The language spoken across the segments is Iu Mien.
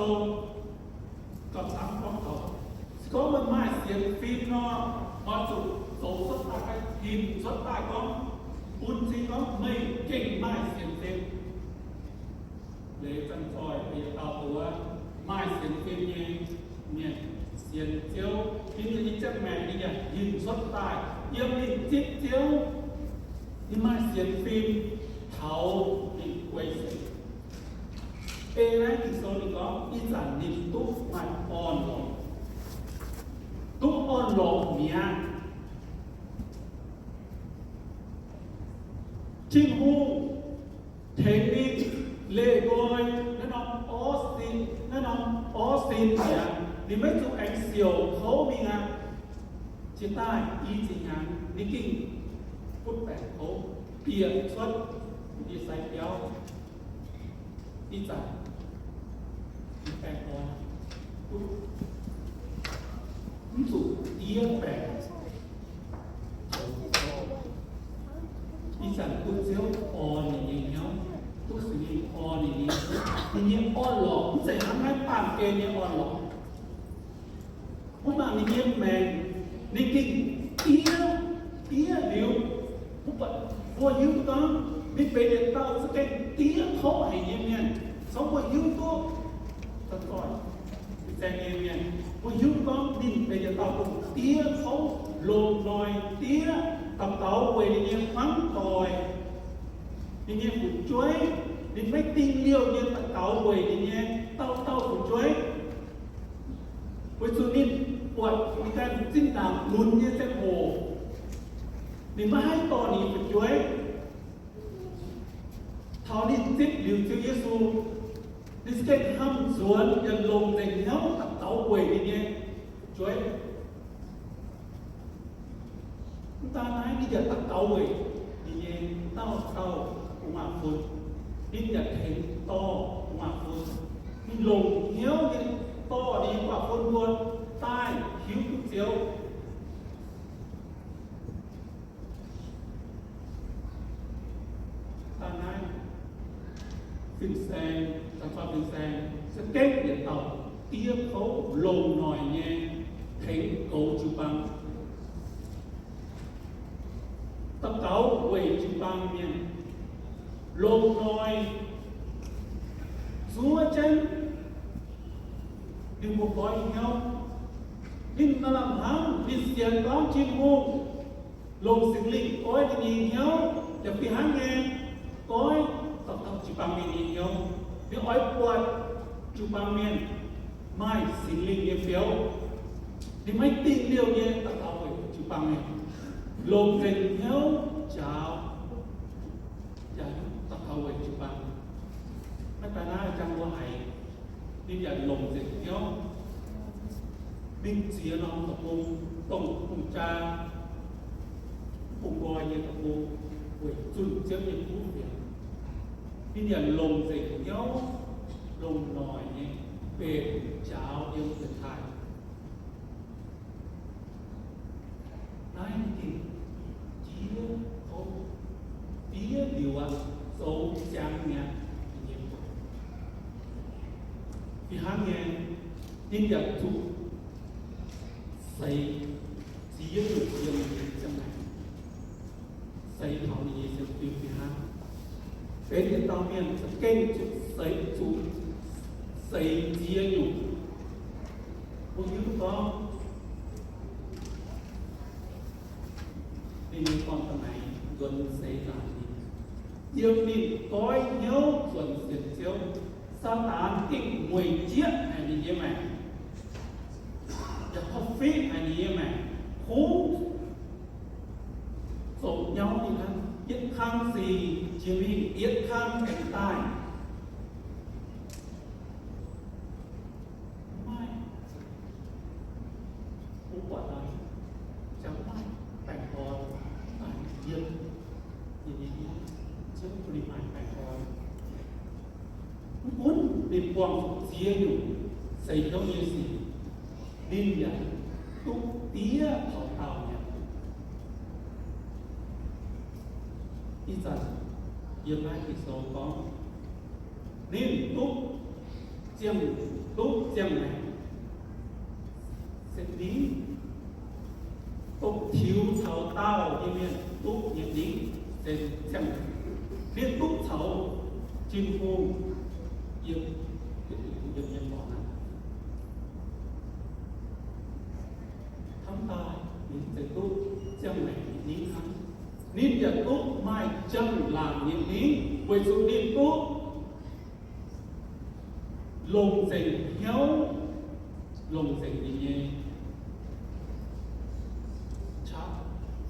Sou gauh camv gorngv taux, se gorngv meih maaih sienx fim nor, oix zuqc zoux cuotv daaih, hinc cuotv daaih gorngv, bun cing gorngv meih gengh maaih sienx fim. Leiz zanc zoih yietc dauh duqv maaih sienx fim nyei mienh, sienx Ziouv, ninh nyei ziangh maengc ninh yaac hinc cuotv daaih yiem ninh zipv Ziouv. Ninh maaih sienx fim taux ninh guei seix. Ei naaiv Ging-Sou ninh gorngv ih zanc ninh duqv maaih orn-lorqc, duqv orn-lorqc mi'aqv. Tin-Hungh tengx ninh leih nqoi naaiv norm orv sin, naaiv norm orv sin mi'aqv. Ninh maiv zuqc aengx siouc kouv mingh aqv. Jiex daaih i ziex hnyangx ninh gengh butv baengc kouv, bieqc cuotv yie sai biauv. Ih zanc baengh orn, mv zuqc diev baengc. Ih zanc bun Ziouv orn ninh nyei hnyouv, duqv Singx Lingh orn ninh nyei hnyouv. Ninh nyei orn-lorqc mv zeiz hnangv naaiv baamh gen nyei orn-lorqc. Mv baac ninh nyei maengc, ninh gengh diev, diev liuz. Mv baac mbuo hiuv duqv gorngv ninh benx yietc dauh za'gengh diev kouv haic nyei mienh. Caux mbuo hiuv duqv, ih zanc nyei mienh, mbuo hiuv duqv gorngv ninh benx yietc dauh dongh diev kouv, longc noic diev, daux gaux weic ninh nyei hmuangv doic, ninh nyei fu'jueiv. Ninh maiv dingh liouh nyei daux gaux weic ninh nyei dauh dauh fu'jueiv. Weic zuqc ninh buatc ninh ganh zinh ndaangc lunx nyei ziangh hoc, ninh maiv haih dorh ninh nyei fu'jueiv. Taux ninh zipv liuz Ziouv Yesu, ninh za'gengh hnamv nzuonx yaac longc nzengc hnyouv daux gaux weic ninh nyei fu'jueiv. Mv daan naaiv, ninh yaac daux gaux weic ninh nyei dauh dauh gu'nguaaz-fun. Ninh yaac tengx dorh gu'nguaaz-fun. Ninh longc hnyouv nyei dorh ninh nyei gu'nguaaz-fun mbuo daaih hiuv duqv Ziouv. Daaih naaiv fin-saeng, daaih fin-saeng, za'gengh yietc dauh diev kouv longc noic nyei tengx goux jiu-baang, daux gaux weic jiu-baang mienh, longc noic zuov jienv ninh mbuo goiv hnyouv. Ninh maaih lamh hnamv, ninh sienx gorngv Tin-Hungh longc Singx Lingh goiv ninh nyei hnyouv yaac fih hnangv nyei goiv dauh dauh jiu-baang mienh nyei hnyouv. Ninh oix buatc jiu-baang mienh maaih Singx Lingh nyei biouv. Ninh maiv dingh liouh nyei daux gaux weic jiu-baang mienh, longc nzengc hnyouv njaaux yaac daux gaux weic jiu-baang. Maiv daaih naaiv jangx mbuo haiz, ninh yaac longc nzengc hnyouv mingh ziex norm deic-bung, dongh bung jaa, bung nqoi nyei deic-bung, weic zunh Ziouv nyei kuv fienx. Ninh yaac longc nzengc hnyouv, longc noic nyei mbenc njaaux yiem yietc taaih. Naaiv ninh gengh diev kouv, diev liuz aqv, zoux ziangx mi'aqv. Fih hnangv nyei, ninh yaac zuqc seix ziex nyungc yiem ninh nyei ziangh maengc, seix taux ninh nyei sienx fim fih hnangv. Benx yietc dauh mienh za'gengh zuqc seix, zuqc seix ziex nyungc. Mbuo hiuv duqv gorngv ninh nyei gorn-baengx nzuonx seix zaangc ninh, yiem ninh goiv hnyouv nzuonx sienx Ziouv, Saadaan gengh mueic jieqv haic ninh nyei maengc, yaac korv-fiqv haic ninh nyei maengc, kungx zoux nyauv ninh hnangv, yietc kang sic jiex mingh, yietc kang aengx daaih. Maiv, mbuo buatc naaiv, jangx maaih baengh orn, maaih yiem, yiem, yiem, Ziouv bun ninh maaih baengh orn. Mv gunv ninh buangh ziex nyungc seix hnyouv nyei sic, ninh yaac duqv diev taux daauh mi'aqv. Ih zanc yiem naaiv Ging-Sou gorngv, ninh duqv ziangh duqv ziangh maengc se ninh dongh tiux caux daauh nyei mienh duqv nyei, ninh se ziangh maengc. Ninh duqv caux Tin-Hungh yiem, yiem, yiem nyei borngz hnangv. Hnamv daaih ninh se duqv ziangh maengc nyei hnangv. Ninh yaac duqv maaih njang-laangc nyei hnangv, weic zuqc ninh duqv longc nzengc hnyouv, longc nzengc ninh nyei qaqv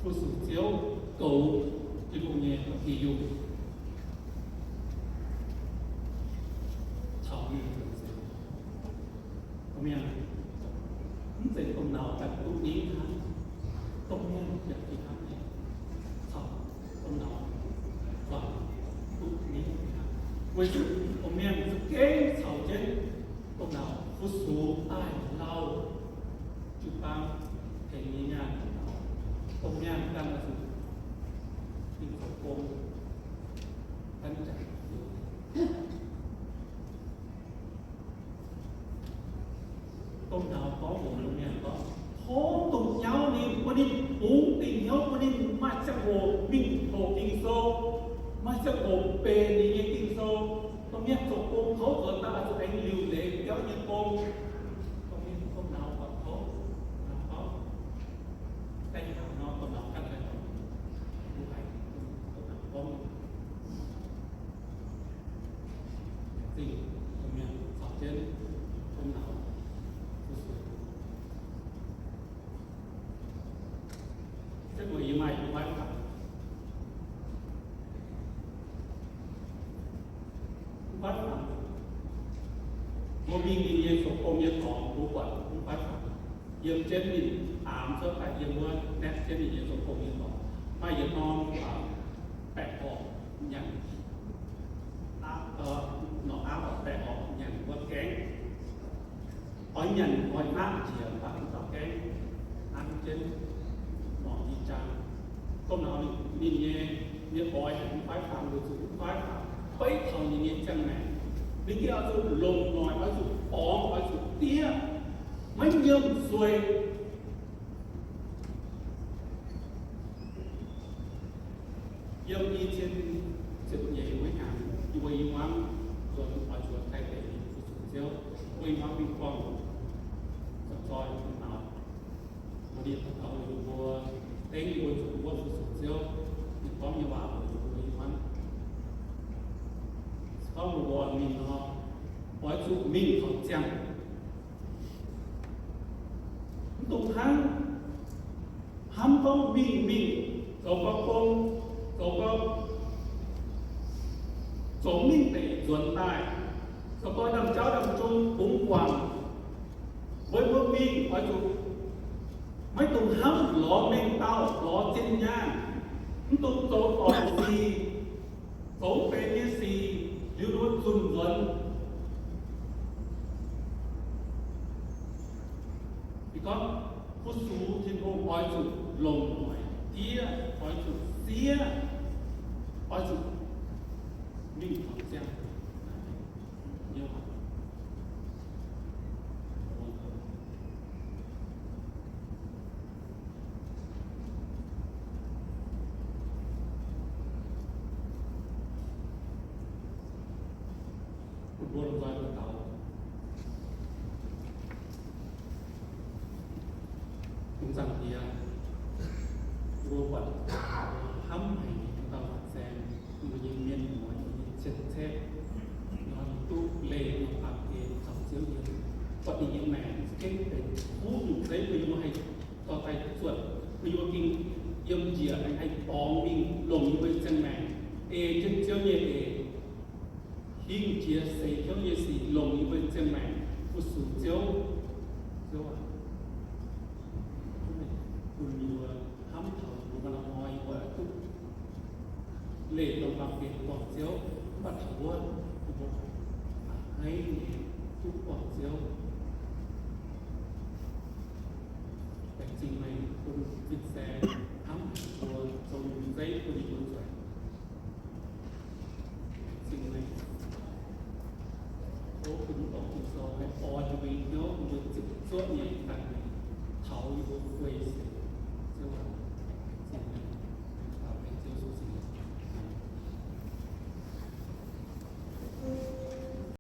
fu-sux Ziouv, goux Tin-Hungh nyei la'bieiv-yungh caux ninh. Mienh, mv zeiz dongh nauz ganh duqv ningv hnangv, dongh mienh yaac fih hnangv nyei. Caux dongh nauz guangc duqv ningv fih hnangv. Weic zuqc dongh mienh za'gengh caux jienv dongh nauz fu-sux daaih lauh jiu-baang tengx nyei nyaanh. Dongh mienh ganh oix zuqc dingh zoux gong, ganh jangx Dongh nauz gorngv mbuox mienh gorngv, tov dongh nyauv ninh, bun ninh bungx dingc hnyouv, bun ninh maaih ziangh hoc mingh hoqc Ging-Sou, maaih ziangh hoc benx ninh nyei Ging-Sou. Dongh mienh zoux gong kouv nzuonx daaih oix zuqc aengx liuc leiz biauv nyei gong. Dongh mienh dongh nauz gorngv kouv, nauz gorngv, daaih hnaangx nor dongh nauz ganh daaih gorngv, mbuo haiz dongh nauz gorngv. Zingh mienh caux jienv dongh nauz fu-sux. Se mbuo yie maaih mv fai fangx, mv fai fangx, mbuo mingh ninh nyei zoux gong nyei dorngx, mbuo buatc mv fai fangx yiem jienv ninh aamx cuotv daaih yiem wuov, naetv jienv ninh nyei zoux gong nyei dorngx. Maaih yietc norm baeqc horqc nyanc, norm aapv baeqc horqc nyanc wuov gaengv. Oix nyanc oix hnangv njiec mv baac mv dauh gaengh hnangv jienv norqc nyei jaang. Dongh nauz ninh nyei, nyei oix haic mv fai fangx, weic zuqc mv fai fangx beiv taux ninh nyei ziangh maengc. Ninh gengh oix zuqc longc noic, oix zuqc borngz, oix zuqc diev, maiv nyiemc sueih. Yiem i cin ziepc nyeic wuov hnyangx, yie mbuo i hmuangv nzuonx oix nzuonx Taiv deic fu-sux Ziouv, mbuo i hmuangv mingh buangh zoih nauz. Mbuo ninh taux yie mbuo dengv yie mbuo zuqc wuov fu-sux Ziouv, ninh gorngv nyei waac mbuox yie mbuo i hmuangv. Gorngv mbuo mingh nor, oix zuqc mingh taux ziangh. Mv dungx hnangv hnamv gorngv mingh mingh, zoux gau gong, zoux gau, zoux mingh deic nzuonx daaih, zoux gau ndaamv-jauv ndaamv-jung bungx guangc. Weic mbuo mingh oix zuqc maiv dungx hnamv lorz mengh dauh, lorz zinh nyaanh, mv dungx zoux doic sic, zoux mv benx nyei sic, liuz ninh mbuo zunh nzuonx. Ninh gorngv, fu-sux Tin-Hungh oix zuqc longc noic diev, oix zuqc siev, oix zuqc mingh taux ziangh. Mbuo lomh nzoih daux gaux. Ong Zaangc Diex, mbuo buatc hnamv haic nyei dauh Fin-Saeng, mbuo nyei mienh muoz, mbuo nyei cien-ceqv, nor ninh duqv leih norm baamh gen caux Ziouv yiem. Buatc ninh nyei maengc za'gengh benx kuv nyungc zeiv, mbuo yiem mbuo haih dorh daaih zuotc, mbuo yiem mbuo gengh yiem njiec aengx haih borngz mingh longc yie mbuo nyei ziangh maengc ei jienv Ziouv nyei eix. Hingh jiex seix hnyouv nyei sic longc yie mbuo nyei ziangh maengc fu-sux Ziouv. Ziouv aac, bun yie mbuo hnamv taux mbuo maaih norm hnoi yie mbuo duqv leih norm baamh gen buangh Ziouv, mv baac taux wuov yie mbuo a'hneiv nyei duqv buangh Ziouv. Laengz zingh meih bun fin-saeng hnamv haic mbuo, zoux nyungc zeiv bun yie mbuo nzueic. Laengz zingh meih tov bun mv dorngc Ging-Sou haih oix taux yie mbuo guei se